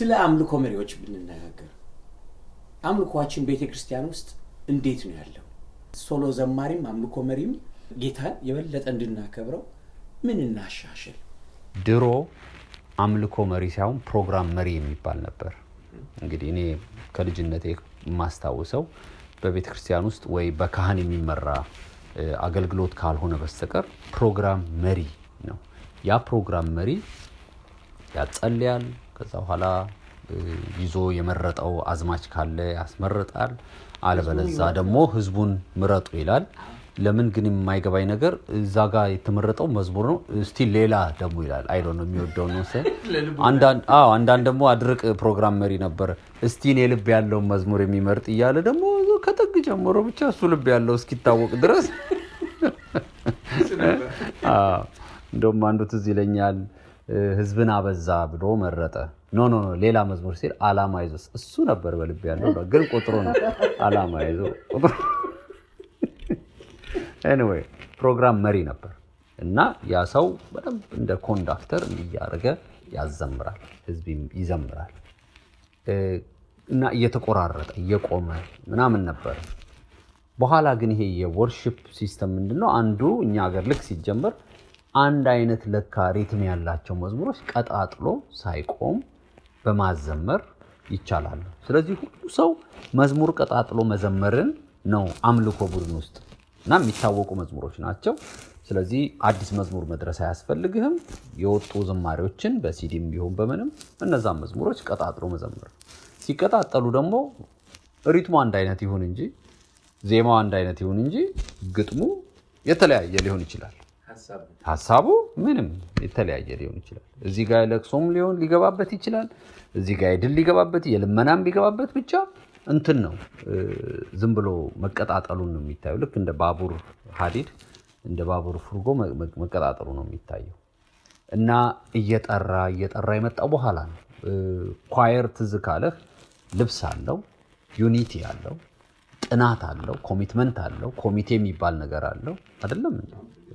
ስለ አምልኮ መሪዎች ብንነጋገር፣ አምልኮአችን ቤተ ክርስቲያን ውስጥ እንዴት ነው ያለው? Solo ዘማሪም አምልኮ መሪም ጌታን የበለጠ እንድናከብረው ምን እናሻሽል? ድሮ አምልኮ መሪ ሳይሆን ፕሮግራም መሪ የሚባል ነበር። እንግዲህ እኔ ከልጅነቴ የማስታውሰው በቤተ ክርስቲያን ውስጥ ወይ በካህን የሚመራ አገልግሎት ካልሆነ በስተቀር ፕሮግራም መሪ ነው። ያ ፕሮግራም መሪ ያጸልያል። ከዛ በኋላ ይዞ የመረጠው አዝማች ካለ ያስመርጣል። አለበለዛ ደግሞ ህዝቡን ምረጡ ይላል። ለምን ግን የማይገባኝ ነገር እዛ ጋር የተመረጠው መዝሙር ነው፣ እስቲ ሌላ ደግሞ ይላል። I don't know፣ የሚወደው ነው መሰለኝ። አንዳንድ ደግሞ አድርቅ ፕሮግራም መሪ ነበር። እስቲ እኔ ልብ ያለውን መዝሙር የሚመርጥ እያለ ደግሞ ከጥግ ጀምሮ ብቻ እሱ ልብ ያለው እስኪታወቅ ድረስ። እንደውም አንዱ ትዝ ይለኛል፣ ህዝብን አበዛ ብሎ መረጠ። No, no, no፣ ሌላ መዝሙር ሲል አላማ ይዞ እሱ ነበር በልብ ያለው፣ ግን ቁጥሩ ነው አላማ ይዞ ቁጥሩ። Anyway፣ ፕሮግራም መሪ ነበር እና ያ ሰው በደንብ እንደ conductor እንዲያደርገ ያዘምራል፣ ህዝብ ይዘምራል እና እየተቆራረጠ እየቆመ ምናምን ነበር። በኋላ ግን ይሄ የ worship system ምንድነው? አንዱ እኛ ሀገር ልክ ሲጀመር አንድ አይነት ለካ rhythm ያላቸው መዝሙሮች ቀጣጥሎ ሳይቆም በማዘመር ይቻላል። ስለዚህ ሁሉ ሰው መዝሙር ቀጣጥሎ መዘመርን ነው አምልኮ ቡድን ውስጥ እና የሚታወቁ መዝሙሮች ናቸው። ስለዚህ አዲስ መዝሙር መድረስ አያስፈልግህም። የወጡ ዝማሬዎችን በሲዲም ቢሆን በምንም እነዛን መዝሙሮች ቀጣጥሎ መዘመር። ሲቀጣጠሉ ደግሞ rhythm ኡ አንድ አይነት ይሁን እንጂ፣ ዜማው አንድ አይነት ይሁን እንጂ ግጥሙ የተለያየ ሊሆን ይችላል። ሀሳቡ ምንም የተለያየ ሊሆን ይችላል። እዚህ ጋር ለቅሶም ሊሆን ሊገባበት ይችላል። እዚህ ጋር የድል ሊገባበት፣ የልመናም ሊገባበት፣ ብቻ እንትን ነው፣ ዝም ብሎ መቀጣጠሉን ነው የሚታየው። ልክ እንደ ባቡር ሀዲድ፣ እንደ ባቡር ፉርጎ መቀጣጠሉ ነው የሚታየው እና እየጠራ እየጠራ የመጣው በኋላ ነው። Choir ትዝ ካለህ ልብስ አለው፣ unity አለው፣ ጥናት አለው፣ commitment አለው፣ ኮሚቴ የሚባል ነገር አለው አይደለም እንዴ?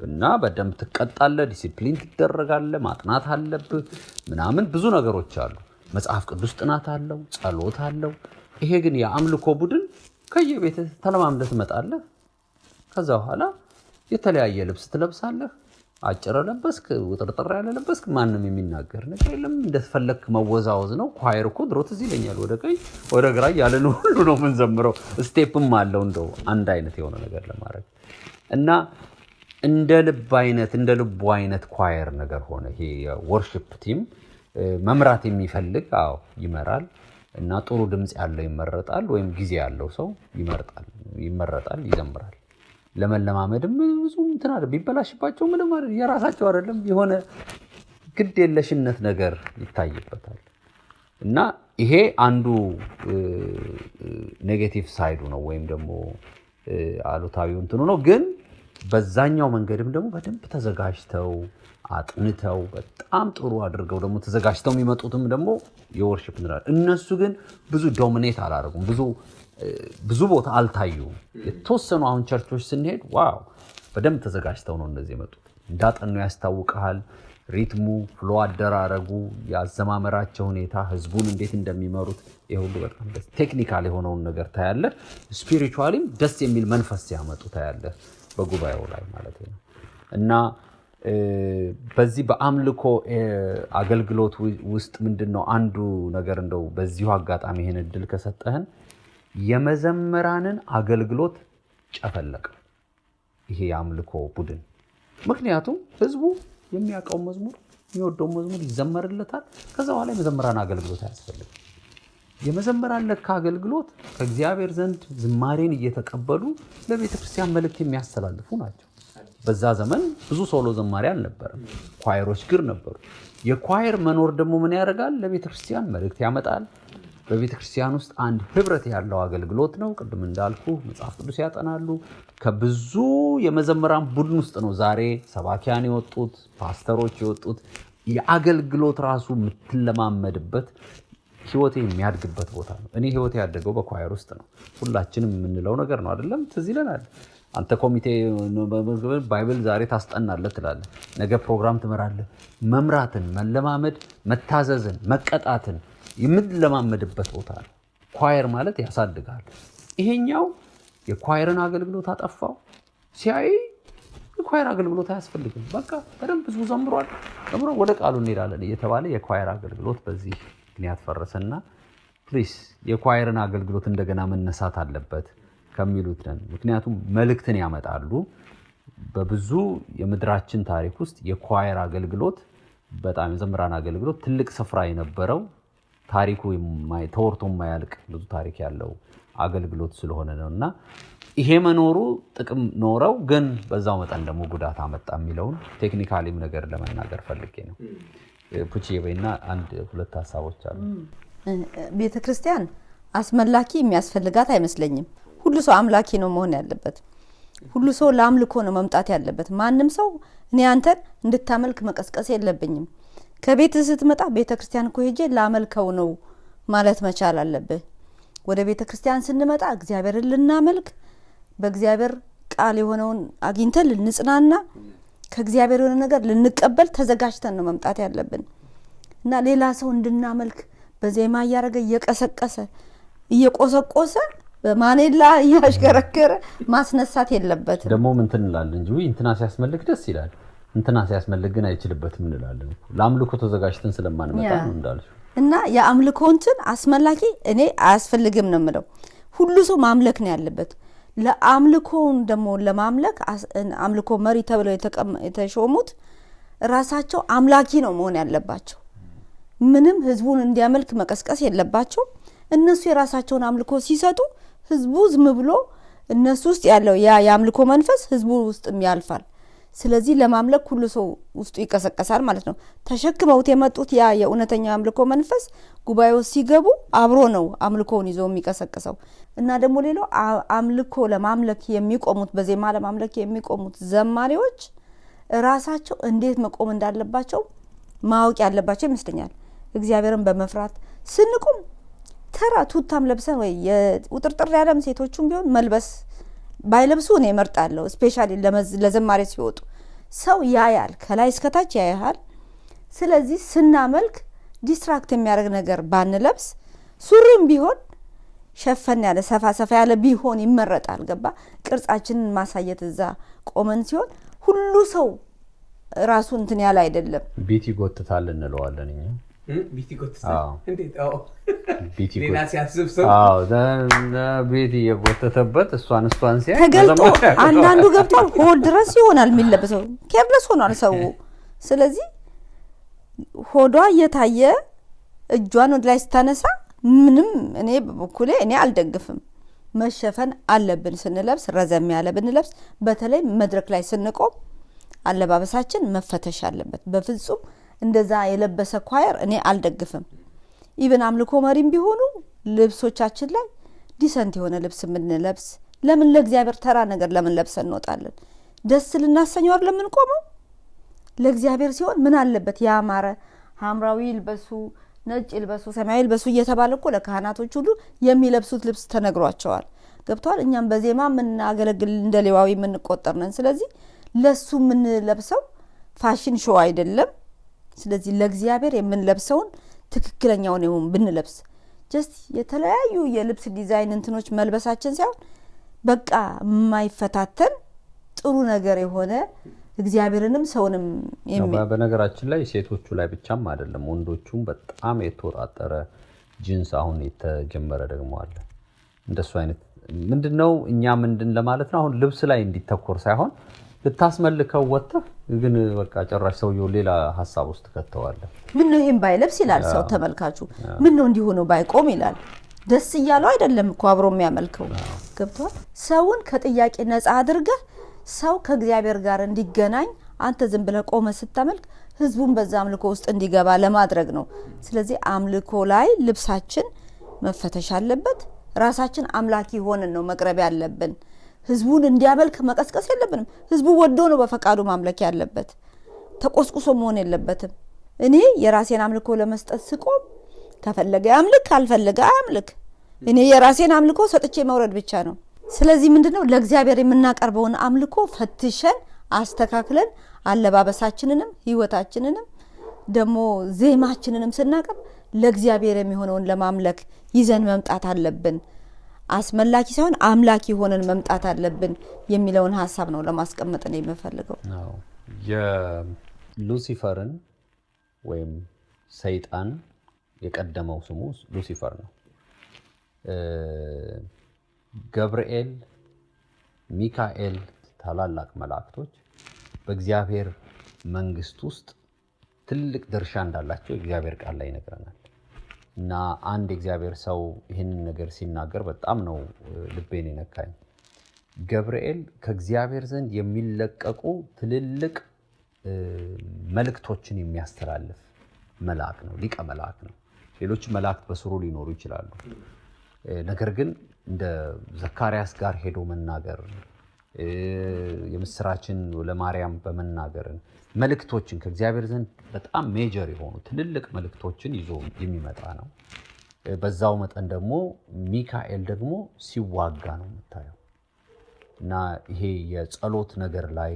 እና በደንብ ትቀጣለህ፣ ዲሲፕሊን ትደረጋለህ፣ ማጥናት አለብህ ምናምን ብዙ ነገሮች አሉ። መጽሐፍ ቅዱስ ጥናት አለው፣ ጸሎት አለው። ይሄ ግን የአምልኮ ቡድን ከየቤትህ ተለማምደህ ትመጣለህ። ከዛ በኋላ የተለያየ ልብስ ትለብሳለህ። አጭር ለበስክ፣ ውጥርጥር ያለ ለበስክ፣ ማንም የሚናገር ነገር የለም። እንደፈለክ መወዛወዝ ነው። Choir እኮ ድሮ ትዝ ይለኛል፣ ወደ ቀኝ ወደ ግራ እያለን ሁሉ ነው የምንዘምረው። Step ም አለው እንደው አንድ አይነት የሆነ ነገር ለማድረግ እና እንደ ልብ አይነት እንደ ልቡ አይነት choir ነገር ሆነ። ይሄ የ worship team መምራት የሚፈልግ አዎ ይመራል እና ጥሩ ድምፅ ያለው ይመረጣል፣ ወይም ጊዜ ያለው ሰው ይመርጣል፣ ይመረጣል፣ ይዘምራል። ለመለማመድም ብዙ እንትን አለ፣ ቢበላሽባቸው ምንም አይደል፣ የራሳቸው አይደለም፣ የሆነ ግድ የለሽነት ነገር ይታይበታል። እና ይሄ አንዱ negative side ኡ ነው ወይም ደግሞ አሉታዊው እንትኑ ነው። ግን በዛኛው መንገድም ደግሞ በደንብ ተዘጋጅተው፣ አጥንተው፣ በጣም ጥሩ አድርገው ደግሞ ተዘጋጅተው የሚመጡትም ደግሞ የ worship እንላለን። እነሱ ግን ብዙ dominate አላደረጉም። ብዙ ብዙ ቦታ አልታዩም። የተወሰኑ አሁን ቸርቾች ስንሄድ wow፣ በደንብ ተዘጋጅተው ነው እነዚህ የመጡት። እንዳጠኑ ያስታውቅሃል። Rhythm ኡ፣ flow አደራረጉ፣ የአዘማመራቸው ሁኔታ፣ ህዝቡን እንዴት እንደሚመሩት ይሄ ሁሉ በጣም ደስ technical የሆነውን ነገር ታያለህ። Spiritually ም ደስ የሚል መንፈስ ሲያመጡ ታያለህ፣ በጉባኤው ላይ ማለት ነው። እና በዚህ በአምልኮ አገልግሎት ውስጥ ምንድን ነው አንዱ ነገር፣ እንደው በዚሁ አጋጣሚ ይህን እድል ከሰጠህን፣ የመዘምራንን አገልግሎት ጨፈለቀ ይሄ የአምልኮ ቡድን። ምክንያቱም ህዝቡ የሚያውቀውን መዝሙር፣ የሚወደውን መዝሙር ይዘመርለታል። ከዛ በኋላ የመዘምራን አገልግሎት አያስፈልግም። የመዘምራን ለካ አገልግሎት ከእግዚአብሔር ዘንድ ዝማሬን እየተቀበሉ ለቤተ ክርስቲያን መልእክት የሚያስተላልፉ ናቸው። በዛ ዘመን ብዙ solo ዘማሪ አልነበረም። Choir ኦች ግን ነበሩ። የ choir መኖር ደግሞ ምን ያደርጋል? ለቤተ ክርስቲያን መልእክት ያመጣል። በቤተ ክርስቲያን ውስጥ አንድ ህብረት ያለው አገልግሎት ነው። ቅድም እንዳልኩ መጽሐፍ ቅዱስ ያጠናሉ። ከብዙ የመዘምራን ቡድን ውስጥ ነው ዛሬ ሰባኪያን የወጡት፣ ፓስተሮች የወጡት። የአገልግሎት ራሱ የምትለማመድበት፣ ህይወቴ የሚያድግበት ቦታ ነው። እኔ ህይወቴ ያደገው በ choir ውስጥ ነው። ሁላችንም የምንለው ነገር ነው አይደለም? ትዝ ይለናል። አንተ ኮሚቴ Bible ዛሬ ታስጠናለህ ትላለህ፣ ነገ ፕሮግራም ትመራለህ። መምራትን መለማመድ፣ መታዘዝን፣ መቀጣትን የምንለማመድበት ቦታ ነው። Choir ማለት ያሳድጋል። ይሄኛው የ choir ን አገልግሎት አጠፋው። ሲያይ የ choir አገልግሎት አያስፈልግም፣ በቃ በደንብ ብዙ ዘምሯል፣ ዘምሮ ወደ ቃሉ እንሄዳለን እየተባለ የ choir አገልግሎት በዚህ ምክንያት ፈረሰና please የ choir ን አገልግሎት እንደገና መነሳት አለበት ከሚሉት ነን። ምክንያቱም መልእክትን ያመጣሉ። በብዙ የምድራችን ታሪክ ውስጥ የ choir አገልግሎት በጣም የዘምራን አገልግሎት ትልቅ ስፍራ የነበረው ታሪኩ ተወርቶ የማያልቅ ብዙ ታሪክ ያለው አገልግሎት ስለሆነ ነውና ይሄ መኖሩ ጥቅም ኖረው ግን በዛው መጠን ደግሞ ጉዳት አመጣ የሚለውን technically ም ነገር ለመናገር ፈልጌ ነው። ፑቺ በይና አንድ ሁለት ሐሳቦች አሉ። ቤተክርስቲያን አስመላኪ የሚያስፈልጋት አይመስለኝም። ሁሉ ሰው አምላኪ ነው መሆን ያለበት። ሁሉ ሰው ለአምልኮ ነው መምጣት ያለበት። ማንም ሰው እኔ አንተን እንድታመልክ መቀስቀስ የለብኝም። ከቤት ስትመጣ ቤተክርስቲያን እኮ ሄጄ ላመልከው ነው ማለት መቻል አለብህ። ወደ ቤተክርስቲያን ስንመጣ እግዚአብሔርን ልናመልክ፣ በእግዚአብሔር ቃል የሆነውን አግኝተን ልንጽናና፣ ከእግዚአብሔር የሆነ ነገር ልንቀበል ተዘጋጅተን ነው መምጣት ያለብን እና ሌላ ሰው እንድናመልክ በዜማ እያደረገ እየቀሰቀሰ እየቆሰቆሰ በማኔላ እያሽከረከረ ማስነሳት የለበትም። ደግሞ ምን እንላለን እንጂ እንትና ሲያስመልክ ደስ ይላል፣ እንትና ሲያስመልክ ግን አይችልበትም እንላለን። ለአምልኮ ተዘጋጅተን ስለማንመጣ ነው እንዳልሽው። እና የአምልኮ እንትን አስመላኪ እኔ አያስፈልግም ነው የምለው። ሁሉ ሰው ማምለክ ነው ያለበት። ለአምልኮውን ደግሞ ለማምለክ አምልኮ መሪ ተብለው የተሾሙት ራሳቸው አምላኪ ነው መሆን ያለባቸው። ምንም ህዝቡን እንዲያመልክ መቀስቀስ የለባቸው። እነሱ የራሳቸውን አምልኮ ሲሰጡ ህዝቡ ዝም ብሎ እነሱ ውስጥ ያለው ያ የአምልኮ መንፈስ ህዝቡ ውስጥም ያልፋል። ስለዚህ ለማምለክ ሁሉ ሰው ውስጡ ይቀሰቀሳል ማለት ነው። ተሸክመውት የመጡት ያ የእውነተኛው አምልኮ መንፈስ ጉባኤው ሲገቡ አብሮ ነው አምልኮውን ይዞ የሚቀሰቅሰው። እና ደግሞ ሌላው አምልኮ ለማምለክ የሚቆሙት በዜማ ለማምለክ የሚቆሙት ዘማሪዎች ራሳቸው እንዴት መቆም እንዳለባቸው ማወቅ ያለባቸው ይመስለኛል። እግዚአብሔርን በመፍራት ስንቆም ተራ ቱታም ለብሰን ወይ የውጥርጥር ያለም ሴቶቹም ቢሆን መልበስ ባይለብሱ እኔ እመርጣለሁ። Specially ለዘማሪ ሲወጡ ሰው ያያል፣ ከላይ እስከታች ያያል። ስለዚህ ስናመልክ distract የሚያደርግ ነገር ባንለብስ፣ ሱሪም ቢሆን ሸፈን ያለ ሰፋ ሰፋ ያለ ቢሆን ይመረጣል። ገባ ቅርጻችንን ማሳየት እዛ ቆመን ሲሆን ሁሉ ሰው ራሱ እንትን ያለ አይደለም። ቢት ይጎትታል እንለዋለን እኛ። ቢት ይጎትታል እንዴት? አዎ ሌላ ሲያስብ ሰው አዎ beat እየጎተተበት እሷን ሲያይ ተገልጦ አንዳንዱ ገብቷል ሆድ ድረስ ይሆናል የሚለብሰው፣ careless ሆኗል ሰው። ስለዚህ ሆዷ እየታየ እጇን ወደ ላይ ስታነሳ ምንም እኔ በበኩሌ እኔ አልደግፍም። መሸፈን አለብን ስንለብስ፣ ረዘም ያለ ብንለብስ፣ በተለይ መድረክ ላይ ስንቆም አለባበሳችን መፈተሽ አለበት። በፍጹም እንደዛ የለበሰ choir እኔ አልደግፍም። Even አምልኮ መሪም ቢሆኑ ልብሶቻችን ላይ decent የሆነ ልብስ የምንለብስ ለምን ለእግዚአብሔር ተራ ነገር ለምን ለብሰን እንወጣለን? ደስ ልናሰኘው አይደል የምንቆመው? ለእግዚአብሔር ሲሆን ምን አለበት ያማረ ሐምራዊ ይልበሱ፣ ነጭ ይልበሱ፣ ሰማያዊ ይልበሱ እየተባለ እኮ ለካህናቶች ሁሉ የሚለብሱት ልብስ ተነግሯቸዋል። ገብቷል። እኛም በዜማ የምናገለግል እንደ ሌዋዊ የምንቆጠር ነን። ስለዚህ ለሱ የምንለብሰው fashion show አይደለም። ስለዚህ ለእግዚአብሔር የምንለብሰውን ትክክለኛውን ይሁን ብንለብስ just የተለያዩ የልብስ ዲዛይን እንትኖች መልበሳችን ሳይሆን በቃ የማይፈታተን ጥሩ ነገር የሆነ እግዚአብሔርንም ሰውንም በነገራችን ላይ ሴቶቹ ላይ ብቻም አይደለም፣ ወንዶቹም በጣም የተወጣጠረ ጂንስ አሁን የተጀመረ ደግሞ አለ። እንደሱ አይነት ምንድነው እኛ ምንድን ለማለት ነው አሁን ልብስ ላይ እንዲተኮር ሳይሆን ልታስመልከው ወጥተህ ግን በቃ ጭራሽ ሰውየው ሌላ ሐሳብ ውስጥ ከተዋለ። ምን ነው ይሄን ባይለብስ ይላል ሰው ተመልካቹ። ምን ነው እንዲህ ሆኖ ባይቆም ይላል። ደስ እያለው አይደለም እኮ አብሮ የሚያመልከው። ገብቷል። ሰውን ከጥያቄ ነፃ አድርገህ ሰው ከእግዚአብሔር ጋር እንዲገናኝ አንተ ዝም ብለህ ቆመህ ስታመልክ ህዝቡን በዛ አምልኮ ውስጥ እንዲገባ ለማድረግ ነው። ስለዚህ አምልኮ ላይ ልብሳችን መፈተሽ አለበት። ራሳችን አምላኪ ሆነን ነው መቅረብ ያለብን። ህዝቡን እንዲያመልክ መቀስቀስ የለብንም። ህዝቡ ወዶ ነው በፈቃዱ ማምለክ ያለበት፣ ተቆስቁሶ መሆን የለበትም። እኔ የራሴን አምልኮ ለመስጠት ስቆም ከፈለገ ያምልክ፣ ካልፈለገ አያምልክ። እኔ የራሴን አምልኮ ሰጥቼ መውረድ ብቻ ነው። ስለዚህ ምንድነው ለእግዚአብሔር የምናቀርበውን አምልኮ ፈትሸን አስተካክለን አለባበሳችንንም ህይወታችንንም ደግሞ ዜማችንንም ስናቀርብ ለእግዚአብሔር የሚሆነውን ለማምለክ ይዘን መምጣት አለብን። አስመላኪ ሳይሆን አምላኪ ሆነን መምጣት አለብን የሚለውን ሀሳብ ነው ለማስቀመጥ ነው የምፈልገው። አዎ፣ የሉሲፈርን ወይም ሰይጣን የቀደመው ስሙ ሉሲፈር ነው። ገብርኤል፣ ሚካኤል ታላላቅ መላእክቶች በእግዚአብሔር መንግስት ውስጥ ትልቅ ድርሻ እንዳላቸው የእግዚአብሔር ቃል ላይ ይነግረናል። እና አንድ የእግዚአብሔር ሰው ይህንን ነገር ሲናገር በጣም ነው ልቤን የነካኝ። ገብርኤል ከእግዚአብሔር ዘንድ የሚለቀቁ ትልልቅ መልእክቶችን የሚያስተላልፍ መልአክ ነው፣ ሊቀ መልአክ ነው። ሌሎች መላእክት በስሩ ሊኖሩ ይችላሉ። ነገር ግን እንደ ዘካርያስ ጋር ሄዶ መናገር፣ የምስራችን ለማርያም በመናገር መልእክቶችን ከእግዚአብሔር ዘንድ በጣም major የሆኑ ትልልቅ መልእክቶችን ይዞ የሚመጣ ነው። በዛው መጠን ደግሞ ሚካኤል ደግሞ ሲዋጋ ነው የምታየው። እና ይሄ የጸሎት ነገር ላይ፣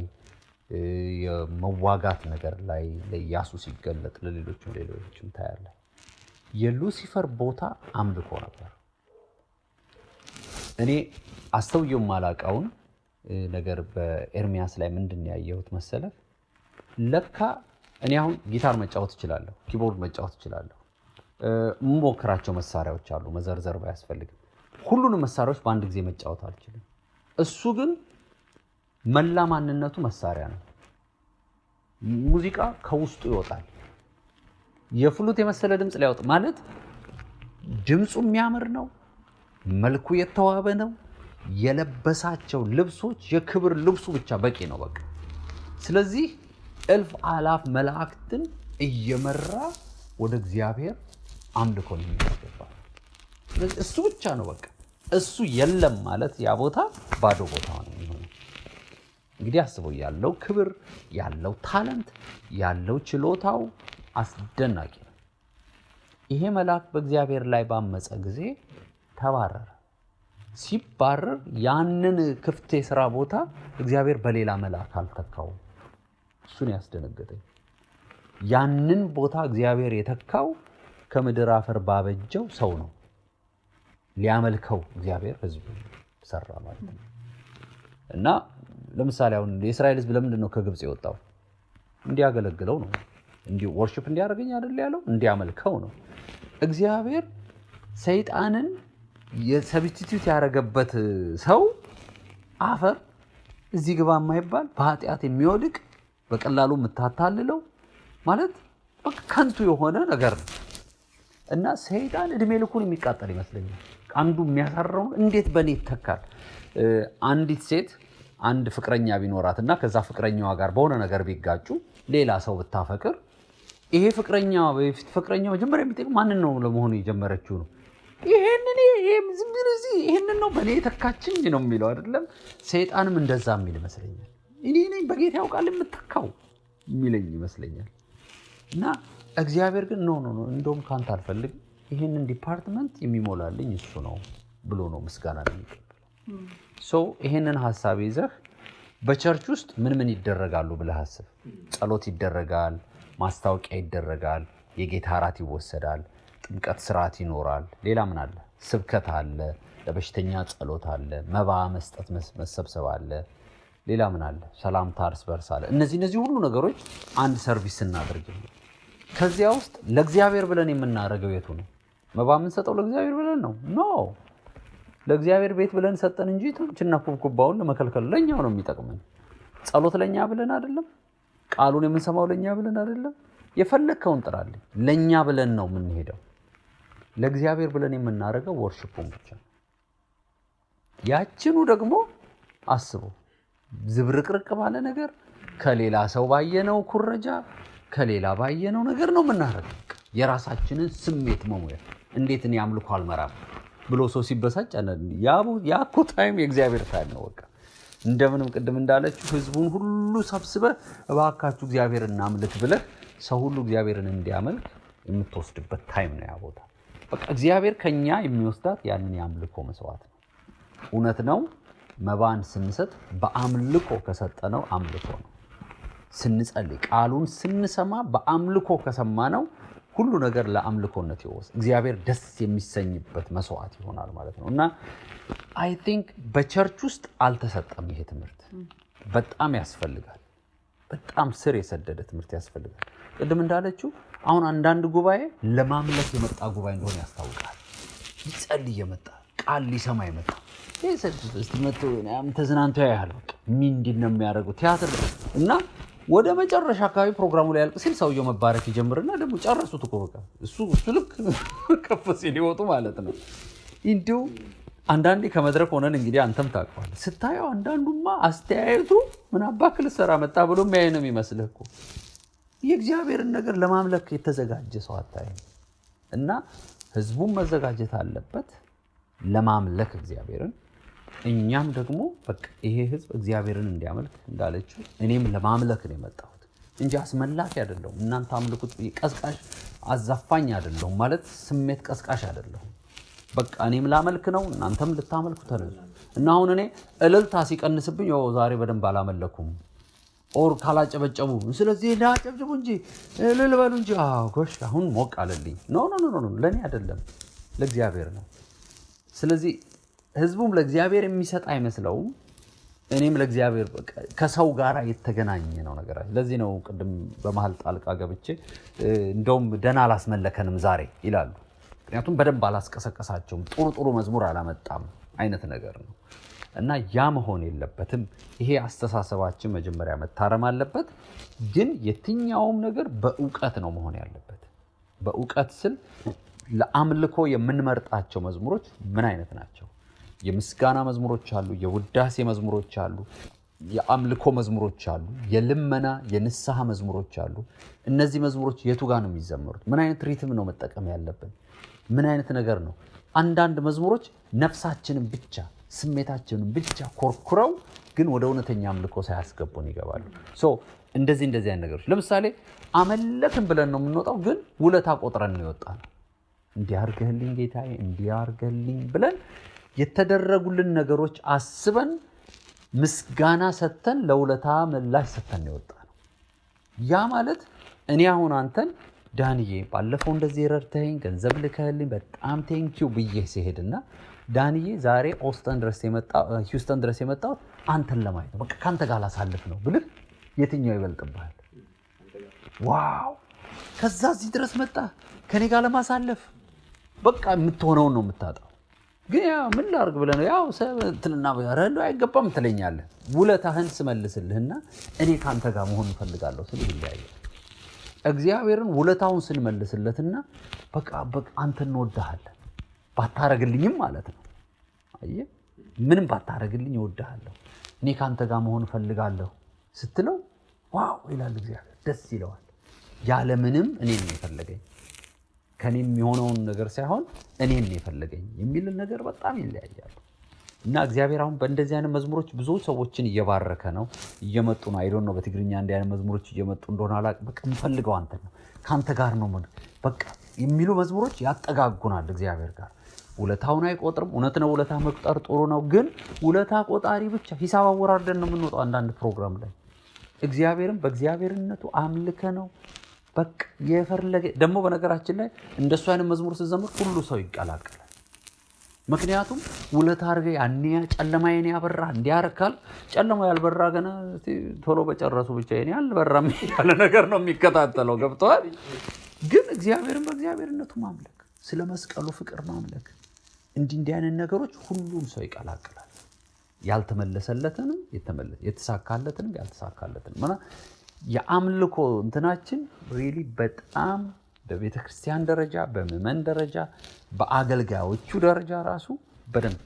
የመዋጋት ነገር ላይ ለኢያሱ ሲገለጥ ለሌሎችም ሌሎችም ታያለህ። የሉሲፈር ቦታ አምልኮ ነበር። እኔ አስተውየው ማላውቀውን ነገር በኤርሚያስ ላይ ምንድን ነው ያየሁት መሰለህ? ለካ እኔ አሁን ጊታር መጫወት እችላለሁ፣ keyboard መጫወት እችላለሁ፣ የምሞክራቸው መሳሪያዎች አሉ፣ መዘርዘር ባያስፈልግም ሁሉንም መሳሪያዎች በአንድ ጊዜ መጫወት አልችልም። እሱ ግን መላ ማንነቱ መሳሪያ ነው። ሙዚቃ ከውስጡ ይወጣል። የ flute የመሰለ ድምጽ ሊያወጥ ማለት ድምጹ የሚያምር ነው፣ መልኩ የተዋበ ነው፣ የለበሳቸው ልብሶች የክብር ልብሱ ብቻ በቂ ነው በቃ። ስለዚህ እልፍ አላፍ መላእክትን እየመራ ወደ እግዚአብሔር አምልኮ ነው የሚያስገባ። ስለዚህ እሱ ብቻ ነው በቃ። እሱ የለም ማለት ያ ቦታ ባዶ ቦታ ነው የሚሆነው። እንግዲህ አስበው፣ ያለው ክብር፣ ያለው talent፣ ያለው ችሎታው አስደናቂ ነው። ይሄ መልአክ በእግዚአብሔር ላይ ባመፀ ጊዜ ተባረረ። ሲባረር ያንን ክፍት የሥራ ቦታ እግዚአብሔር በሌላ መልአክ አልተካውም። እሱን ያስደነገጠኝ። ያንን ቦታ እግዚአብሔር የተካው ከምድር አፈር ባበጀው ሰው ነው። ሊያመልከው እግዚአብሔር ሕዝብ ሰራ ማለት ነው። እና ለምሳሌ አሁን የእስራኤል ሕዝብ ለምንድን ነው ከግብጽ የወጣው? እንዲያገለግለው ነው። እንዲ worship እንዲያደርገኝ አይደል ያለው? እንዲያመልከው ነው። እግዚአብሔር ሰይጣንን የ substitute ያደረገበት ሰው አፈር እዚህ ግባ የማይባል በኃጢአት የሚወድቅ በቀላሉ የምታታልለው ማለት በቃ ከንቱ የሆነ ነገር ነው። እና ሰይጣን እድሜ ልኩን የሚቃጠል ይመስለኛል። አንዱ የሚያሳርረው እንዴት በእኔ ይተካል? አንዲት ሴት አንድ ፍቅረኛ ቢኖራትና ከዛ ፍቅረኛዋ ጋር በሆነ ነገር ቢጋጩ ሌላ ሰው ብታፈቅር ይሄ ፍቅረኛዋ በፊት ፍቅረኛዋ መጀመሪያ የሚጠይቅ ማንን ነው ለመሆኑ የጀመረችው ነው። ይሄንን ይሄንን ነው በእኔ የተካችኝ ነው የሚለው አይደለም። ሰይጣንም እንደዛ የሚል ይመስለኛል። እኔ ነኝ በጌታ ያውቃል የምተካው የሚለኝ ይመስለኛል። እና እግዚአብሔር ግን no no no እንደውም ካንተ አልፈልግም፣ ይሄንን department የሚሞላልኝ እሱ ነው ብሎ ነው ምስጋና የሚቀበለው። so ይሄንን ሐሳብ ይዘህ በ church ውስጥ ምን ምን ይደረጋሉ ብለህ አስብ። ጸሎት ይደረጋል፣ ማስታወቂያ ይደረጋል፣ የጌታ እራት ይወሰዳል፣ ጥምቀት ስርዓት ይኖራል። ሌላ ምን አለ? ስብከት አለ፣ ለበሽተኛ ጸሎት አለ፣ መባ መስጠት መሰብሰብ አለ። ሌላ ምን አለ? ሰላምታ እርስ በርስ አለ። እነዚህ ሁሉ ነገሮች አንድ service እናደርግ። ከዚያ ውስጥ ለእግዚአብሔር ብለን የምናደርገው የቱ ነው? መባ የምንሰጠው ለእግዚአብሔር ብለን ነው? no፣ ለእግዚአብሔር ቤት ብለን ሰጠን እንጂ ትንችና ኩብኩባውን ለመከልከል ለኛው ነው የሚጠቅመን። ጸሎት ለኛ ብለን አይደለም፣ ቃሉን የምንሰማው ለኛ ብለን አይደለም። የፈለከውን ጥራልኝ ለኛ ብለን ነው የምንሄደው። ለእግዚአብሔር ብለን የምናደርገው worship ኡን ብቻ። ያችኑ ደግሞ አስበው፣ ዝብርቅርቅ ባለ ነገር ከሌላ ሰው ባየነው ኩረጃ ከሌላ ባየነው ነገር ነው የምናደርገው። የራሳችንን ስሜት መሙያ። እንዴት እኔ አምልኮ አልመራም ብሎ ሰው ሲበሳጭ ያ እኮ time የእግዚአብሔር time ነው። በቃ እንደምንም ቅድም እንዳለችው ህዝቡን ሁሉ ሰብስበህ እባካችሁ እግዚአብሔርን እናምልክ ብለህ ሰው ሁሉ እግዚአብሔርን እንዲያመልክ የምትወስድበት time ነው ያ ቦታ። በቃ እግዚአብሔር ከኛ የሚወስዳት ያንን የአምልኮ መስዋዕት ነው። እውነት ነው። መባን ስንሰጥ በአምልኮ ከሰጠነው አምልኮ ነው። ስንጸልይ ቃሉን ስንሰማ በአምልኮ ከሰማነው ሁሉ ነገር ለአምልኮነት ይወስ እግዚአብሔር ደስ የሚሰኝበት መስዋዕት ይሆናል ማለት ነው። እና I think በ church ውስጥ አልተሰጠም ይሄ ትምህርት። በጣም ያስፈልጋል። በጣም ስር የሰደደ ትምህርት ያስፈልጋል። ቅድም እንዳለችው አሁን አንዳንድ ጉባኤ ለማምለክ የመጣ ጉባኤ እንደሆነ ያስታውቃል። ሊጸልይ የመጣ፣ ቃል ሊሰማ የመጣ ተዝናንቶ ያያል። በቃ ምንድን ነው የሚያደርገው ቲያትር። እና ወደ መጨረሻ አካባቢ ፕሮግራሙ ላይ ያልቅ ሲል ሰውየው መባረክ ይጀምርና ደግሞ ጨረሱት እኮ በቃ እሱ ልክ ከፍ ሲል ይወጡ ማለት ነው። እንዲሁ አንዳንዴ ከመድረክ ሆነን እንግዲህ አንተም ታውቀዋለህ ስታየው፣ አንዳንዱማ አስተያየቱ ምን አባክ ልትሰራ መጣ ብሎ የሚያይ ነው የሚመስልህ እኮ። የእግዚአብሔርን ነገር ለማምለክ የተዘጋጀ ሰው አታይም። እና ህዝቡን መዘጋጀት አለበት ለማምለክ እግዚአብሔርን። እኛም ደግሞ በቃ ይሄ ህዝብ እግዚአብሔርን እንዲያመልክ እንዳለችው እኔም ለማምለክ ነው የመጣሁት እንጂ አስመላኪ አይደለሁም። እናንተ አምልኩት፣ ቀስቃሽ አዛፋኝ አይደለሁም፣ ማለት ስሜት ቀስቃሽ አይደለሁም። በቃ እኔም ላመልክ ነው፣ እናንተም ልታመልኩ ተነሱ። እና አሁን እኔ እልልታ ሲቀንስብኝ ዛሬ በደንብ አላመለኩም or ካላጨበጨቡ፣ ስለዚህ ላጨብጭቡ እንጂ እልል በሉ እንጂ፣ አዎ ጎሽ አሁን ሞቅ አለልኝ። No, no, no, no፣ ለእኔ አይደለም፣ ለእግዚአብሔር ነው። ስለዚህ ህዝቡም ለእግዚአብሔር የሚሰጥ አይመስለውም። እኔም ለእግዚአብሔር ከሰው ጋር የተገናኘ ነው ነገራችን። ለዚህ ነው ቅድም በመሀል ጣልቃ ገብቼ እንደውም ደህና አላስመለከንም ዛሬ ይላሉ። ምክንያቱም በደንብ አላስቀሰቀሳቸውም፣ ጥሩ ጥሩ መዝሙር አላመጣም አይነት ነገር ነው። እና ያ መሆን የለበትም። ይሄ አስተሳሰባችን መጀመሪያ መታረም አለበት። ግን የትኛውም ነገር በእውቀት ነው መሆን ያለበት። በእውቀት ስል ለአምልኮ የምንመርጣቸው መዝሙሮች ምን አይነት ናቸው? የምስጋና መዝሙሮች አሉ፣ የውዳሴ መዝሙሮች አሉ፣ የአምልኮ መዝሙሮች አሉ፣ የልመና የንስሐ መዝሙሮች አሉ። እነዚህ መዝሙሮች የቱ ጋር ነው የሚዘመሩት? ምን አይነት rhythm ነው መጠቀም ያለብን? ምን አይነት ነገር ነው? አንዳንድ መዝሙሮች ነፍሳችንን ብቻ ስሜታችንን ብቻ ኮርኩረው ግን ወደ እውነተኛ አምልኮ ሳያስገቡን ይገባሉ። So እንደዚህ እንደዚህ አይነት ነገሮች ለምሳሌ አመለክን ብለን ነው የምንወጣው፣ ግን ውለታ ቆጥረን ነው የወጣነው። እንዲህ አድርገህልኝ ጌታዬ፣ እንዲህ አድርገህልኝ ብለን የተደረጉልን ነገሮች አስበን ምስጋና ሰጥተን ለውለታ ምላሽ ሰጥተን ነው የወጣነው። ያ ማለት እኔ አሁን አንተን ዳንዬ ባለፈው እንደዚህ ረድተኸኝ ገንዘብ ልከህልኝ በጣም thank you ብዬ ሲሄድና ዳንዬ ዛሬ ኦስተን ድረስ የመጣ ሂውስተን ድረስ የመጣሁት አንተን ለማየት ነው፣ በቃ ካንተ ጋር ላሳልፍ ነው ብልህ የትኛው ይበልጥብሃል? Wow፣ ከዛ እዚህ ድረስ መጣ ከኔ ጋር ለማሳለፍ፣ በቃ የምትሆነውን ነው የምታጣው። ግን ያው ምን ላድርግ ብለህ ነው ያው ትልና ኧረ እንደው አይገባም ትለኛለህ። ውለታህን ስመልስልህና እኔ ካንተ ጋር መሆን እፈልጋለሁ ስልህ ይለያያል። እግዚአብሔርን ውለታውን ስንመልስለትና በቃ በቃ አንተን እንወድሃለን ባታረግልኝም ማለት ነው። አየህ፣ ምንም ባታረግልኝ እወድሃለሁ፣ እኔ ካንተ ጋር መሆን እፈልጋለሁ ስትለው wow ይላል እግዚአብሔር፣ ደስ ይለዋል። ያለምንም እኔን ነው የፈለገኝ፣ ከኔ የሚሆነውን ነገር ሳይሆን እኔን ነው የፈለገኝ የሚልን ነገር በጣም ይለያያሉ። እና እግዚአብሔር አሁን በእንደዚህ አይነት መዝሙሮች ብዙ ሰዎችን እየባረከ ነው፣ እየመጡ ነው። I don't know በትግርኛ እንዲህ አይነት መዝሙሮች እየመጡ እንደሆነ አላውቅም። በቃ የምፈልገው አንተን ነው፣ ከአንተ ጋር ነው በቃ የሚሉ መዝሙሮች ያጠጋጉናል እግዚአብሔር ጋር። ውለታውን አይቆጥርም። እውነት ነው፣ ውለታ መቁጠር ጥሩ ነው። ግን ውለታ ቆጣሪ ብቻ ሂሳብ አወራርደን ነው የምንወጣው አንዳንድ ፕሮግራም ላይ። እግዚአብሔርን በእግዚአብሔርነቱ አምልከ ነው በቃ የፈለገ። ደግሞ በነገራችን ላይ እንደሱ አይነት መዝሙር ስትዘምር ሁሉ ሰው ይቀላቀላል። ምክንያቱም ውለታ አድርገህ ያኔ ጨለማዬን ያበራ እንዲያረካል ጨለማው ያልበራ ገና ቶሎ በጨረሱ ብቻ የኔ አልበራም ያለ ነገር ነው የሚከታተለው። ገብተዋል። ግን እግዚአብሔርን በእግዚአብሔርነቱ ማምለክ፣ ስለ መስቀሉ ፍቅር ማምለክ፣ እንዲህ እንዲህ አይነት ነገሮች ሁሉም ሰው ይቀላቀላል። ያልተመለሰለትንም የተሳካለትንም ያልተሳካለትንም እና የአምልኮ እንትናችን really በጣም በቤተክርስቲያን ደረጃ፣ በምዕመን ደረጃ፣ በአገልጋዮቹ ደረጃ ራሱ በደንብ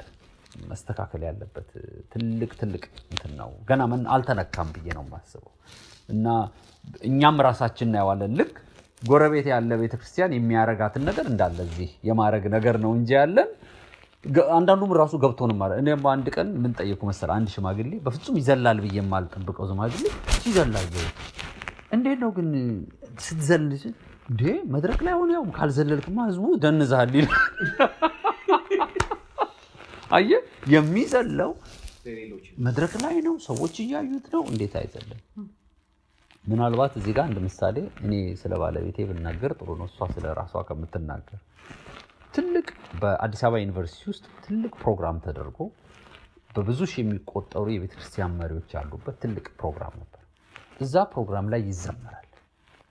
መስተካከል ያለበት ትልቅ ትልቅ እንትን ነው። ገና ምን አልተነካም ብዬ ነው የማስበው። እና እኛም ራሳችን እናየዋለን። ልክ ጎረቤት ያለ ቤተክርስቲያን የሚያረጋትን ነገር እንዳለ እዚህ የማረግ ነገር ነው እንጂ ያለን አንዳንዱም ራሱ ገብቶ ነው ማለት። እኔም አንድ ቀን ምን ጠየኩ መሰለህ፣ አንድ ሽማግሌ በፍጹም ይዘላል ብዬ የማልጠብቀው ሽማግሌ ሲዘል አየሁት። እንዴት ነው ግን ስትዘል እንዴ መድረክ ላይ ሆነ ያው ካልዘለልክማ ህዝቡ ደንዝሃል ይላል። አየህ፣ የሚዘለው መድረክ ላይ ነው፣ ሰዎች እያዩት ነው። እንዴት አይዘልም? ምናልባት እዚህ ጋር አንድ ምሳሌ እኔ ስለ ባለቤቴ ብናገር ጥሩ ነው፣ እሷ ስለ ራሷ ከምትናገር። ትልቅ በአዲስ አበባ ዩኒቨርሲቲ ውስጥ ትልቅ ፕሮግራም ተደርጎ በብዙ ሺህ የሚቆጠሩ የቤተክርስቲያን መሪዎች ያሉበት ትልቅ ፕሮግራም ነበር። እዛ ፕሮግራም ላይ ይዘመራል።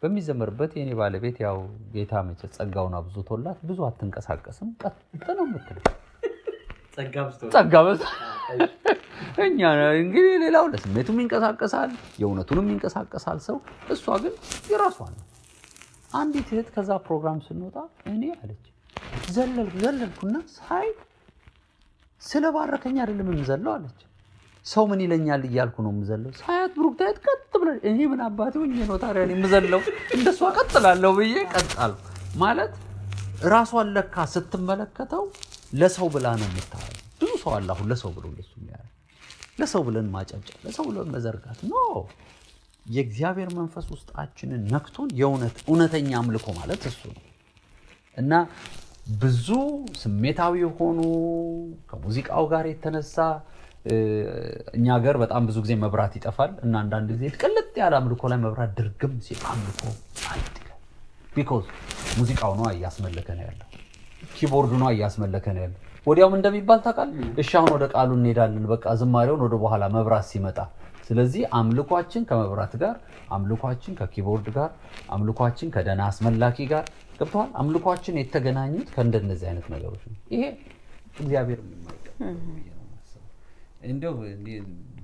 በሚዘመርበት የኔ ባለቤት ያው ጌታ መቼ ጸጋውን አብዝቶላት ብዙ አትንቀሳቀስም፣ ቀጥ ነው የምትለው። ጸጋ በዝቶ እኛ እንግዲህ ሌላው ለስሜቱም ይንቀሳቀሳል፣ የእውነቱንም ይንቀሳቀሳል ሰው፣ እሷ ግን የራሷን ነው። አንዲት እህት ከዛ ፕሮግራም ስንወጣ እኔ አለች ዘለልኩና ሳይ ስለባረከኝ አይደለም የምዘለው አለች። ሰው ምን ይለኛል እያልኩ ነው የምዘለው። ሳያት ብሩክታይት ቀጥ ብላ እኔ ምን አባቴ ሆኜ ነው ታዲያ እኔ የምዘለው እንደሷ ቀጥላለሁ ብዬ ቀጣለሁ። ማለት ራሷን ለካ ስትመለከተው ለሰው ብላ ነው የምታየው። ብዙ ሰው አለ አሁን ለሰው ብሎ ለሱ የሚያደርግ፣ ለሰው ብለን ማጨብጨብ፣ ለሰው ብለን መዘርጋት no። የእግዚአብሔር መንፈስ ውስጣችንን ነክቶን የእውነት እውነተኛ አምልኮ ማለት እሱ ነው። እና ብዙ ስሜታዊ የሆኑ ከሙዚቃው ጋር የተነሳ እኛ ሀገር በጣም ብዙ ጊዜ መብራት ይጠፋል እና አንዳንድ ጊዜ ቅልጥ ያለ አምልኮ ላይ መብራት ድርግም ሲል አምልኮ ጸጥ ይላል። Because ሙዚቃው ነው እያስመለከ ነው ያለው፣ keyboard ኡ ነው እያስመለከ ነው ያለው። ወዲያውም እንደሚባል ታውቃለህ። እሺ አሁን ወደ ቃሉ እንሄዳለን፣ በቃ ዝማሬውን ወደ በኋላ መብራት ሲመጣ። ስለዚህ አምልኳችን ከመብራት ጋር፣ አምልኳችን ከ keyboard ጋር፣ አምልኳችን ከደህና አስመላኪ ጋር ገብተዋል። አምልኳችን የተገናኙት ከእንደነዚህ አይነት ነገሮች ነው። ይሄ እግዚአብሔር የማይቀበለው ብዬ ነው የማስበው። እንደው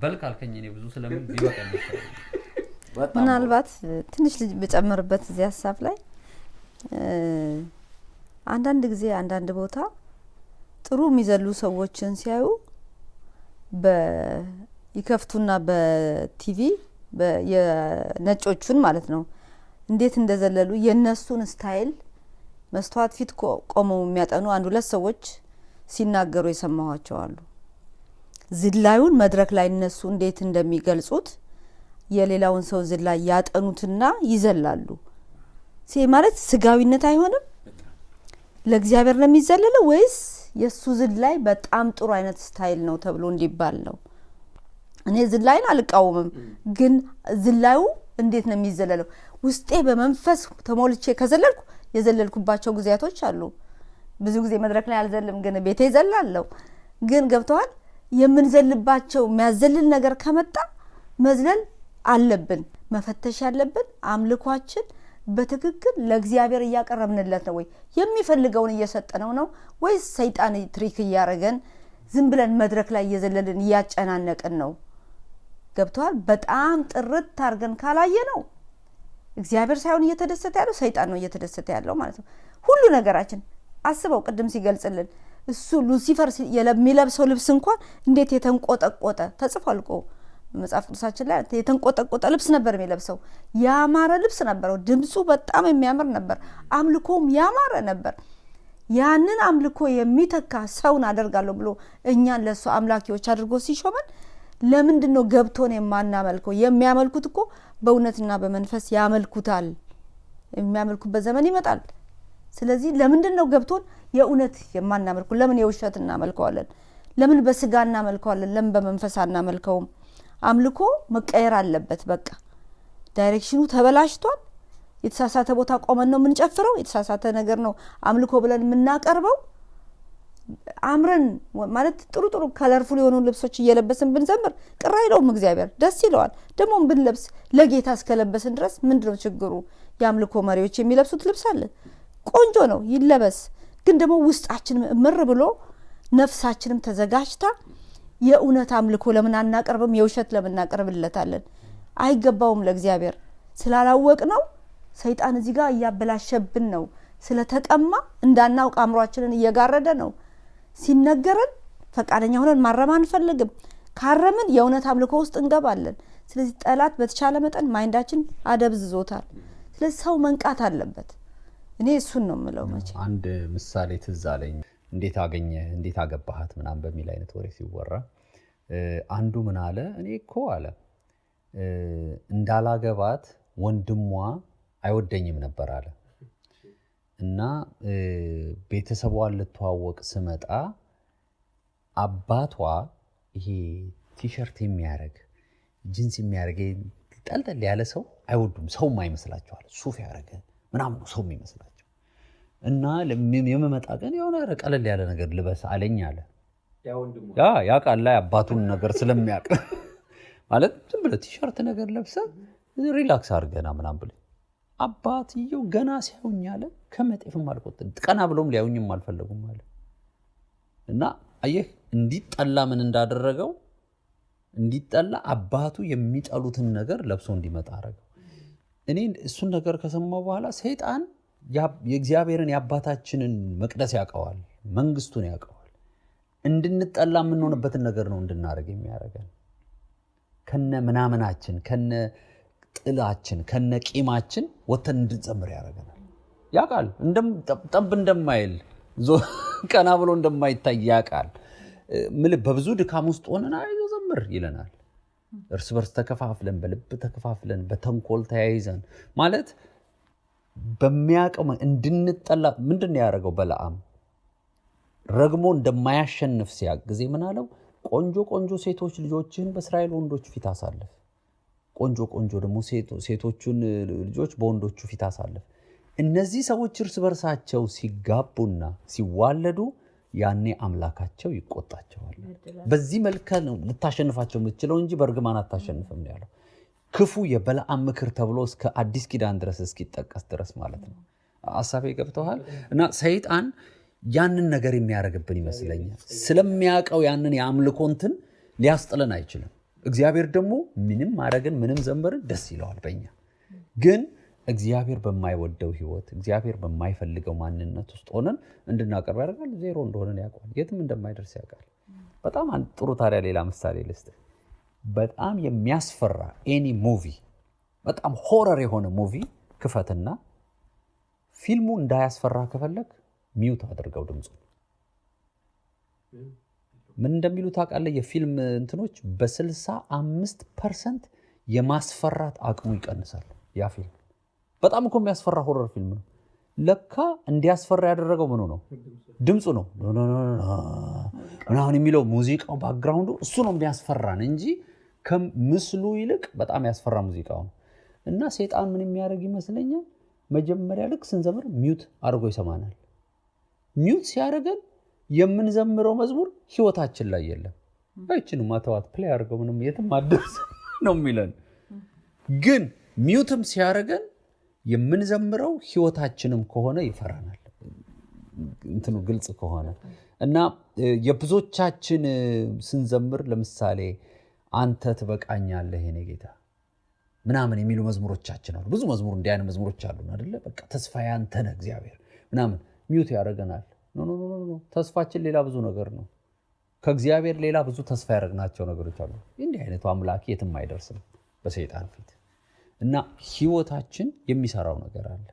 በል ካልከኝ እኔ ብዙ ስለምን ቢበቃኝ ይሻላል። ምናልባት ትንሽ ልጅ ብጨምርበት እዚህ ሀሳብ ላይ፣ አንዳንድ ጊዜ አንዳንድ ቦታ ጥሩ የሚዘሉ ሰዎችን ሲያዩ ይከፍቱና በቲቪ የነጮቹን ማለት ነው እንዴት እንደዘለሉ የነሱን style መስተዋት ፊት ቆመው የሚያጠኑ አንድ ሁለት ሰዎች ሲናገሩ የሰማኋቸው አሉ። ዝላዩን መድረክ ላይ እነሱ እንዴት እንደሚገልጹት የሌላውን ሰው ዝላይ ያጠኑትና ይዘላሉ። ይሄ ማለት ስጋዊነት አይሆንም? ለእግዚአብሔር ነው የሚዘለለው ወይስ የሱ ዝላይ በጣም ጥሩ አይነት style ነው ተብሎ እንዲባል ነው? እኔ ዝላይን አልቃወምም፣ ግን ዝላዩ እንዴት ነው የሚዘለለው? ውስጤ በመንፈስ ተሞልቼ ከዘለልኩ የዘለልኩባቸው ጊዜያቶች አሉ። ብዙ ጊዜ መድረክ ላይ አልዘልም፣ ግን ቤቴ ዘላለሁ። ግን ገብተዋል የምንዘልባቸው የሚያዘልል ነገር ከመጣ መዝለል አለብን። መፈተሽ ያለብን አምልኳችን በትክክል ለእግዚአብሔር እያቀረብንለት ነው ወይ? የሚፈልገውን እየሰጠነው ነው ወይስ ሰይጣን trick እያረገን ዝም ብለን መድረክ ላይ እየዘለልን እያጨናነቅን ነው? ገብተዋል። በጣም ጥርት አድርገን ካላየ ነው እግዚአብሔር ሳይሆን እየተደሰተ ያለው ሰይጣን ነው እየተደሰተ ያለው ማለት ነው። ሁሉ ነገራችን አስበው፣ ቅድም ሲገልጽልን እሱ ሉሲፈር የሚለብሰው ልብስ እንኳን እንዴት የተንቆጠቆጠ ተጽፏል እኮ መጽሐፍ ቅዱሳችን ላይ፣ የተንቆጠቆጠ ልብስ ነበር የሚለብሰው። ያማረ ልብስ ነበረው። ድምፁ በጣም የሚያምር ነበር። አምልኮም ያማረ ነበር። ያንን አምልኮ የሚተካ ሰውን አደርጋለሁ ብሎ እኛን ለእሱ አምላኪዎች አድርጎ ሲሾመን ለምንድን ነው ገብቶን የማናመልከው? የሚያመልኩት እኮ በእውነትና በመንፈስ ያመልኩታል። የሚያመልኩበት ዘመን ይመጣል። ስለዚህ ለምንድን ነው ገብቶን የእውነት የማናመልከው? ለምን የውሸት እናመልከዋለን? ለምን በስጋ እናመልከዋለን? ለምን በመንፈስ አናመልከውም? አምልኮ መቀየር አለበት። በቃ direction ኑ ተበላሽቷል። የተሳሳተ ቦታ ቆመን ነው የምንጨፍረው። የተሳሳተ ነገር ነው አምልኮ ብለን የምናቀርበው። አምረን ማለት ጥሩ ጥሩ colorful የሆኑ ልብሶች እየለበስን ብንዘምር ቅር አይለውም እግዚአብሔር፣ ደስ ይለዋል። ደግሞ ብንለብስ ለጌታ እስከለበስን ድረስ ምንድነው ችግሩ? የአምልኮ መሪዎች የሚለብሱት ልብስ አለ፣ ቆንጆ ነው፣ ይለበስ። ግን ደግሞ ውስጣችንም እምር ብሎ ነፍሳችንም ተዘጋጅታ የእውነት አምልኮ ለምን አናቀርብም? የውሸት ለምን እናቀርብለታለን? አይገባውም ለእግዚአብሔር። ስላላወቅ ነው ሰይጣን እዚህ ጋር እያበላሸብን ነው። ስለተቀማ እንዳናውቅ አእምሯችንን እየጋረደ ነው። ሲነገረን ፈቃደኛ ሆነን ማረም አንፈልግም። ካረምን የእውነት አምልኮ ውስጥ እንገባለን። ስለዚህ ጠላት በተቻለ መጠን mind ኣችን አደብዝዞታል። ስለዚህ ሰው መንቃት አለበት። እኔ እሱን ነው የምለው። መቼ አንድ ምሳሌ ትዝ አለኝ። እንዴት አገኘህ እንዴት አገባሃት ምናምን በሚል አይነት ወሬ ሲወራ አንዱ ምን አለ፣ እኔ እኮ አለ እንዳላገባት ወንድሟ አይወደኝም ነበር አለ። እና ቤተሰቧን ልተዋወቅ ስመጣ አባቷ ይሄ ቲሸርት የሚያረግ ጂንስ የሚያረግ ጠልጠል ያለ ሰው አይወዱም። ሰውም አይመስላቸዋል። ሱፍ ያደረገ ምናምን ነው ሰውም ይመስላቸው እና የምመጣ ቀን የሆነ ቀለል ያለ ነገር ልበስ አለኝ አለ። ያ ቃል ላይ አባቱን ነገር ስለሚያውቅ ማለት ዝም ብለህ ቲሸርት ነገር ለብሰህ relax አድርገና ምናምን ብለህ አባትየው ገና ሲያዩኝ አለ ከመጤፍም አልቆጠ ቀና ብሎም ሊያዩኝም አልፈለጉም አለ። እና አየህ እንዲጠላ ምን እንዳደረገው እንዲጠላ አባቱ የሚጠሉትን ነገር ለብሶ እንዲመጣ አደረገው። እኔ እሱን ነገር ከሰማሁ በኋላ ሰይጣን የእግዚአብሔርን የአባታችንን መቅደስ ያውቀዋል፣ መንግስቱን ያውቀዋል። እንድንጠላ የምንሆንበትን ነገር ነው እንድናደርግ የሚያደርገን። ከነ ምናምናችን ከነ ጥላችን ከነ ቂማችን ወተን እንድንዘምር ያደርገናል። ያውቃል ጠብ እንደማይል ቀና ብሎ እንደማይታይ ያውቃል። በብዙ ድካም ውስጥ ሆነን አይዞህ ዘምር ይለናል። እርስ በርስ ተከፋፍለን በልብ ተከፋፍለን በተንኮል ተያይዘን ማለት በሚያውቀው እንድንጠላ ምንድን ነው ያደረገው? በለዓም ረግሞ እንደማያሸንፍ ሲያውቅ ጊዜ ምን አለው? ቆንጆ ቆንጆ ሴቶች ልጆችህን በእስራኤል ወንዶች ፊት አሳልፍ፣ ቆንጆ ቆንጆ ደግሞ ሴቶቹን ልጆች በወንዶቹ ፊት አሳልፍ። እነዚህ ሰዎች እርስ በርሳቸው ሲጋቡና ሲዋለዱ ያኔ አምላካቸው ይቆጣቸዋል። በዚህ መልክ ነው ልታሸንፋቸው የምትችለው እንጂ በእርግማን አታሸንፍም ነው ያለው። ክፉ የበለዓም ምክር ተብሎ እስከ አዲስ ኪዳን ድረስ እስኪጠቀስ ድረስ ማለት ነው። ሐሳቤ ገብተዋል። እና ሰይጣን ያንን ነገር የሚያደርግብን ይመስለኛል። ስለሚያውቀው ያንን የአምልኮ እንትን ሊያስጥለን አይችልም። እግዚአብሔር ደግሞ ምንም ማድረግን ምንም ዘንበርን ደስ ይለዋል በእኛ። ግን እግዚአብሔር በማይወደው ህይወት እግዚአብሔር በማይፈልገው ማንነት ውስጥ ሆነን እንድናቀርብ ያደርጋል። ዜሮ እንደሆነን ያውቃል፣ የትም እንደማይደርስ ያውቃል። በጣም ጥሩ። ታዲያ ሌላ ምሳሌ ልስጥ። በጣም የሚያስፈራ any movie፣ በጣም horror የሆነ movie ክፈትና ፊልሙ እንዳያስፈራ ከፈለግ mute አድርገው ድምፁ። ምን እንደሚሉ ታውቃለህ? የፊልም እንትኖች በ65% የማስፈራት አቅሙ ይቀንሳል። ያ ፊልም በጣም እኮ የሚያስፈራ horror ፊልም ነው። ለካ እንዲያስፈራ ያደረገው ምኑ ነው? ድምፁ ነው። ምናምን የሚለው ሙዚቃው background ኡ እሱ ነው የሚያስፈራን እንጂ ከምስሉ ይልቅ በጣም ያስፈራ ሙዚቃው ነው። እና ሰይጣን ምን የሚያደርግ ይመስለኛል? መጀመሪያ ልክ ስንዘምር mute አድርጎ ይሰማናል። mute ሲያደርገን የምንዘምረው መዝሙር ህይወታችን ላይ የለም። አይችንም ማተዋት play አድርገው ምንም የትም አደርስ ነው የሚለን። ግን mute ም ሲያደርገን የምንዘምረው ህይወታችንም ከሆነ ይፈራናል። እንትኑ ግልጽ ከሆነ እና የብዙዎቻችን ስንዘምር ለምሳሌ አንተ ትበቃኛለህ የኔ ጌታ ምናምን የሚሉ መዝሙሮቻችን አሉ። ብዙ መዝሙር እንዲህ አይነት መዝሙሮች አሉ አይደለ? በቃ ተስፋዬ አንተ ነህ እግዚአብሔር ምናምን mute ያደርገናል። No no no no፣ ተስፋችን ሌላ ብዙ ነገር ነው። ከእግዚአብሔር ሌላ ብዙ ተስፋ ያደረግናቸው ነገሮች አሉ። እንዲህ አይነቱ አምላክ የትም አይደርስም በሰይጣን ፊት። እና ህይወታችን የሚሰራው ነገር አለ።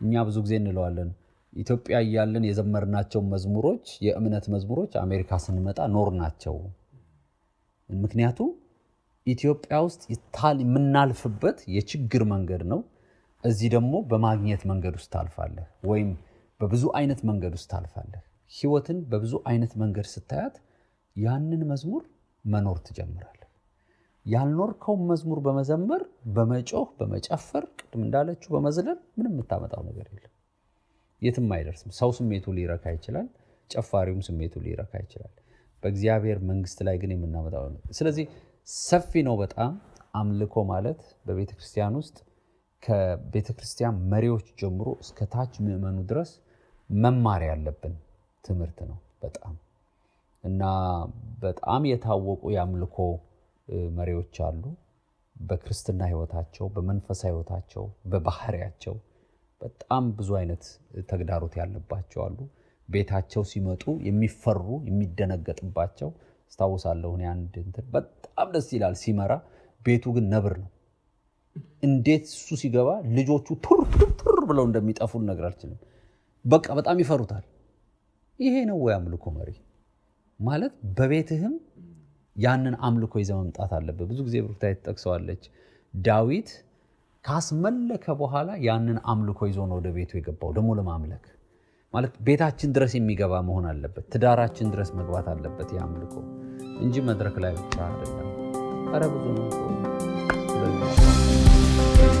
እኛ ብዙ ጊዜ እንለዋለን ኢትዮጵያ እያለን የዘመርናቸው መዝሙሮች የእምነት መዝሙሮች አሜሪካ ስንመጣ ኖርናቸው። ምክንያቱም ኢትዮጵያ ውስጥ የምናልፍበት የችግር መንገድ ነው። እዚህ ደግሞ በማግኘት መንገድ ውስጥ ታልፋለህ፣ ወይም በብዙ አይነት መንገድ ውስጥ ታልፋለህ። ህይወትን በብዙ አይነት መንገድ ስታያት ያንን መዝሙር መኖር ትጀምራለህ። ያልኖርከውን መዝሙር በመዘመር በመጮህ በመጨፈር ቅድም እንዳለችው በመዝለል ምንም የምታመጣው ነገር የለም። የትም አይደርስም። ሰው ስሜቱ ሊረካ ይችላል፣ ጨፋሪውም ስሜቱ ሊረካ ይችላል። በእግዚአብሔር መንግስት ላይ ግን የምናመጣው ነው። ስለዚህ ሰፊ ነው በጣም አምልኮ ማለት በቤተክርስቲያን ውስጥ ከቤተክርስቲያን መሪዎች ጀምሮ እስከ ታች ምእመኑ ድረስ መማር ያለብን ትምህርት ነው በጣም። እና በጣም የታወቁ የአምልኮ መሪዎች አሉ። በክርስትና ህይወታቸው፣ በመንፈሳዊ ህይወታቸው፣ በባህሪያቸው በጣም ብዙ አይነት ተግዳሮት ያለባቸው አሉ። ቤታቸው ሲመጡ የሚፈሩ የሚደነገጥባቸው አስታውሳለሁ። እኔ አንድ እንትን በጣም ደስ ይላል ሲመራ፣ ቤቱ ግን ነብር ነው። እንዴት እሱ ሲገባ ልጆቹ ቱር ቱር ብለው እንደሚጠፉ ነገር አልችልም። በቃ በጣም ይፈሩታል። ይሄ ነው ወይ አምልኮ መሪ ማለት? በቤትህም ያንን አምልኮ ይዘህ መምጣት አለብህ። ብዙ ጊዜ ብሩክታይት ትጠቅሰዋለች። ዳዊት ካስመለከ በኋላ ያንን አምልኮ ይዞ ነው ወደ ቤቱ የገባው። ደግሞ ለማምለክ ማለት ቤታችን ድረስ የሚገባ መሆን አለበት። ትዳራችን ድረስ መግባት አለበት የአምልኮ እንጂ መድረክ ላይ ብቻ አይደለም። ኧረ ብዙ ነው። ስለዚህ